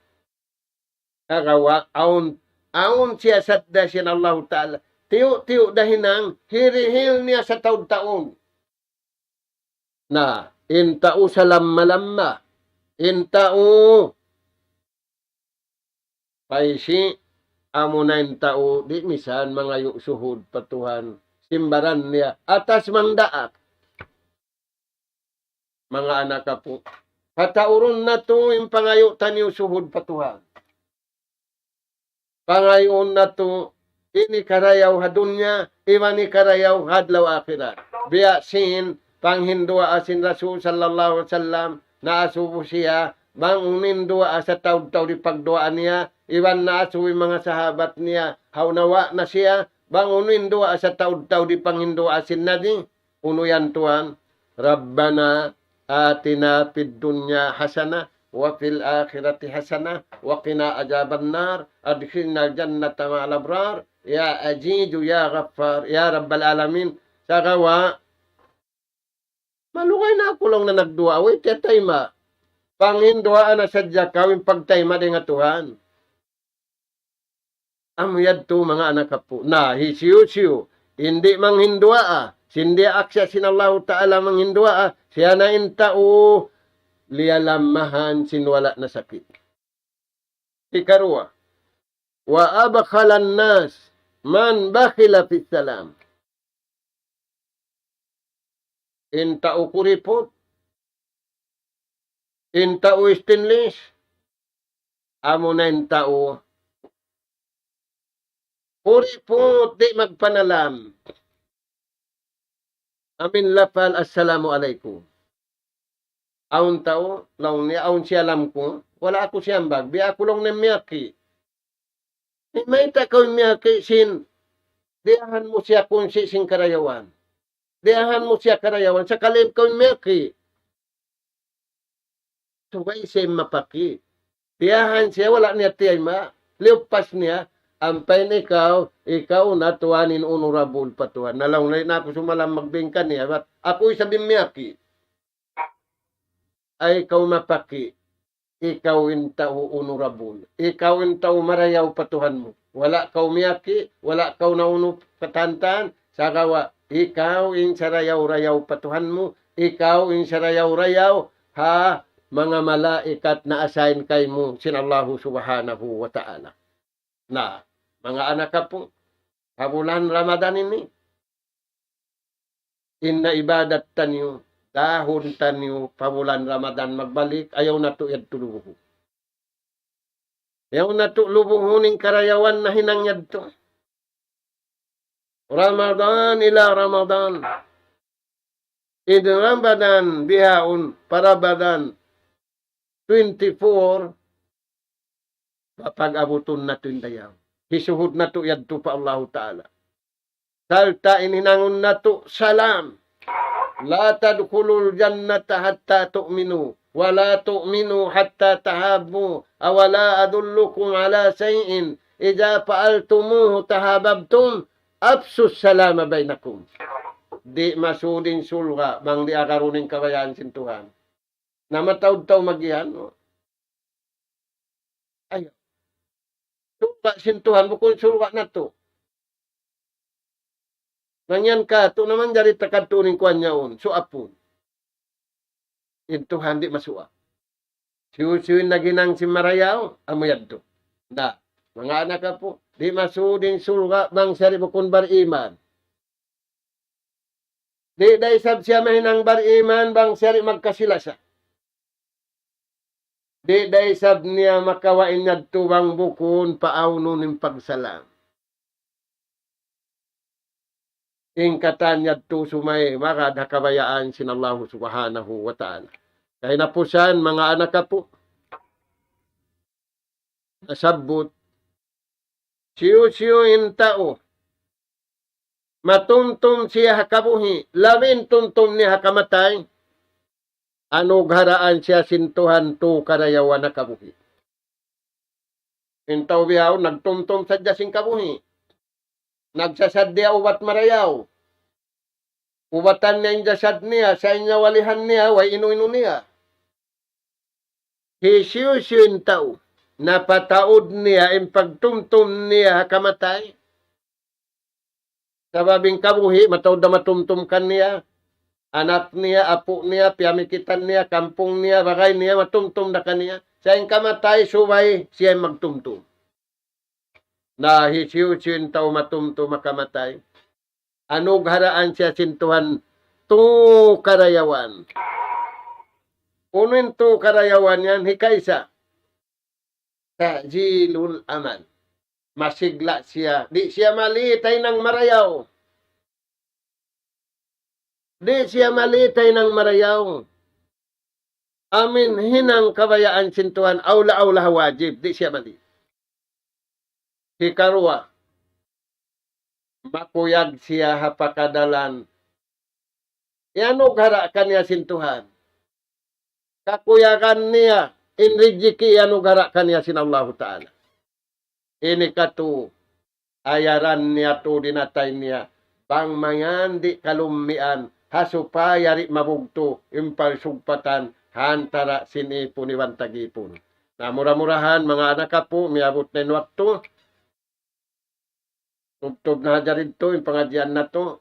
Kagawa', awn, awn siya sadda sin Allahu Ta'ala. Tiyu'-tiyu' da hinang, hirihil niya sataud-taud. Na, in tau salamma-lamma, in tau paisi', amuna in tau di' misan mangayu' suhud pa Tuhan, simbaran niya, atas mangdaak. Manga anak apu', pataurun natu' in pangayu' taniyu suhud pa Tuhan. Pangayuun natu' ini karayaw ha dunya, iban ini karayaw ha adlaw akhirat. Biya' sin panghinduwaa sin Rasul sallallahu alayhi wasallam, naasubu siya, bang unu in duwaa sataud-taud hipagduwaa niya, iban naasubu in manga sahabat niya, ha nawa' na siya, bang unu in duwaa sataud-taud hipanghinduwaa sin Nabi, unu yan tuwan, ربنا آتنا في الدنيا حسنة وفي الآخرة حسنة وقنا عذاب النار أدخلنا الجنة مع الأبرار يا عزيز يا غفار يا رب العالمين. Sagawa', malugay na aku laung niya nagduwaa, way tiyatayma'. Panghinduwaa na sadja kaw in pagtayma' dayn ha Tuhan. Amu yadtu manga anak apu'. Na, hisiyu-siyu in di' manghinduwaa, sin diyaak siya sin Allahu Ta'ala manghinduwaa, siya na in tau liyalammahan sin wala' na sakit. Hikaruwa, وأبخل الناس من بخل في السلام. In tau kuriput, in tau stainless, amuna in tau kuriput di' magpanalam. Amin lapal, "Assalamu alaykum." Awn tau, laung niya, awn siya lamku, wala' aku siyambag, biya' aku laung niya miyaki. Mayta' kaw miyaki sin, diyahan mu siya kunsi' sin karayawan. Diyahan mu siya karayawan, sakali kaw miyaki. Subay siya mapaki. Diyahan siya, wala' niya tiyayma'. Liyupas niya, ampa in ikaw, ikaw na tuwan in honorable pa Tuhan. Na laung niya, na aku sumalam magbingka niya, bat aku isab in miyaki. Ay kaw mapaki, ikaw in tau honorable, ikaw in tau marayaw pa Tuhan mu. Wala' kaw miyaki, wala' kaw naunu katantan, sagawa' ikaw in sarayaw-rayaw pa Tuhan mu, ikaw in sarayaw-rayaw ha manga malaikat na-assign kaymu sin Allahu Subhanahu wa Ta'ala. Na, manga anak apu', ha bulan Ramadan ini, in na ibadat taniyu, dahun taniyu, pa bulan Ramadan magbalik, ayaw natu' yadtu lubuhun. Ayaw natu' lubuhun in karayawan nahinang yadtu. Ramadan ila Ramadan. In Ramadan bihaun pa Ramadan twenty-four, papag-abutun natu' in dayaw. Hisuhud natu' yadtu pa Allahu Ta'ala. Sarta' in hinangun natu', salam. لا تدخلوا الجنة حتى تؤمنوا ولا تؤمنوا حتى تحابوا أولا أدلكم على شيء إذا فعلتموه تحاببتم أفشوا السلام بينكم. Di' masud in surga' bang di' agarun in kabayaan sin Tuhan. Na mataud tau magiyan, no? Ayaw. Surga' sin Tuhan, bukun surga' natu'. Mangyan katu' na manjari takadtu in kuwan yaun, suapun. In Tuhan di' masuap. Hisiyu-siyu in naghinang sin marayaw, amu yadtu. Na, manga anak apu', di' masud in surga' bang siya di' bukun bariman. Di' da isab siya mahinang bariman bang siya di' magkasi-lasa. Di' da isab niya makawa' in yadtu bang bukun paawnun in pagsalam. In katan yadtu sumay magad ha kabayaan sin Allahu Subhanahu wa Ta'ala. Kahinapusan, manga anak apu', nasabbut, hisiyu-siyu in tau matumtum siya ha kabuhi', labi in tumtum niya ha kamatay, anugharaan siya sin Tuhan tū karayawan ha kabuhi'. In tau bihaun nagtumtum sadja sin kabuhi'. Nagsasad niya ubat marayaw. Ubatan niya in jasad niya, sa' in nyawalihan niya, way inu-inu niya. Hisiyu-siyu in tau, napataud niya in pagtumtum niya ha kamatay. Sabab in kabuhi', mataud da matumtum kaniya. Anak niya, apu' niya, piyamikitan niya, kampung niya, bagay niya, matumtum da kaniya. Sa' in kamatay, subay, siya in magtumtum. Na hisiyu-siyu in tau matumtum ha kamatay, anugharaan siya sin Tuhan tū karayawan. Unu in tū karayawan yan? Hikaisa, ta'jilul amal. Masigla siya. Di' siya maliit ha hinang marayaw. Di' siya maliit ha hinang marayaw. Amin hinang kabayaan sin Tuhan, awla-awla wajib, di' siya maliit. Hikaruwa, makuyag siya ha pakadalan iyanughara' kaniya sin Tuhan. Kakuyagan niya, in rijiki' iyanughara' kaniya sin Allahu Ta'ala. Ini katu', ayaran niya tu dinatay niya. Bang mayan di' kalummian, ha supaya di' mabugtu' in pagsugpatan ha antara' sin ipun iban tag-ipun. Na mura-murahan, manga anak apu', miyabut na in waktu. Tubtub na hadja didtu in pangadjian natu'.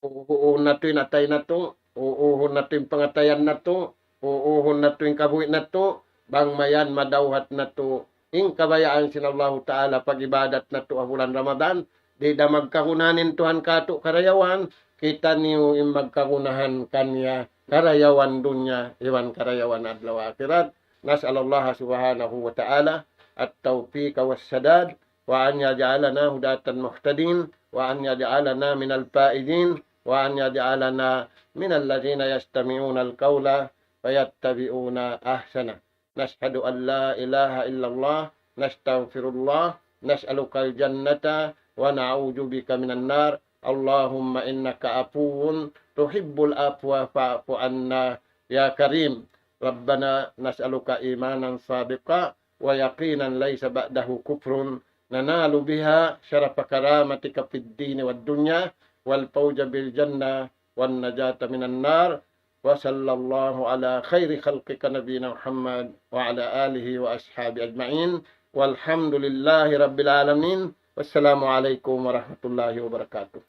Uuhun natu' in atay natu', uuhun natu' in pangatayan natu', uuhun natu' in kabuhi' natu', bang mayan madawhat natu' in kabayaan sin Allahu Ta'ala pag-ibadat natu' ha bulan Ramadan, di' da magkagunahan in Tuhan katu' karayawan, kitaniyu in magkagunahan kaniya karayawan dunya iban karayawan adlaw akhirat. نسأل الله سبحانه وتعالى التوفيق والسداد، وأن يجعلنا هداة مهتدين، وأن يجعلنا من الفائزين، وأن يجعلنا من الذين يستمعون القول فيتبعون أحسنه. نشهد أن لا إله إلا الله، نستغفر الله، نسألك الجنة ونعوذ بك من النار. اللهم إنك عفو تحب العفو فاعف عنا يا كريم. ربنا نسألك إيمانا صادقا ويقينا ليس بعده كفر، ننال بها شرف كرامتك في الدين والدنيا، والفوز بالجنة، والنجاة من النار. وصلى الله على خير خلقك نبينا محمد وعلى آله وأصحابه أجمعين. والحمد لله رب العالمين. والسلام عليكم ورحمة الله وبركاته.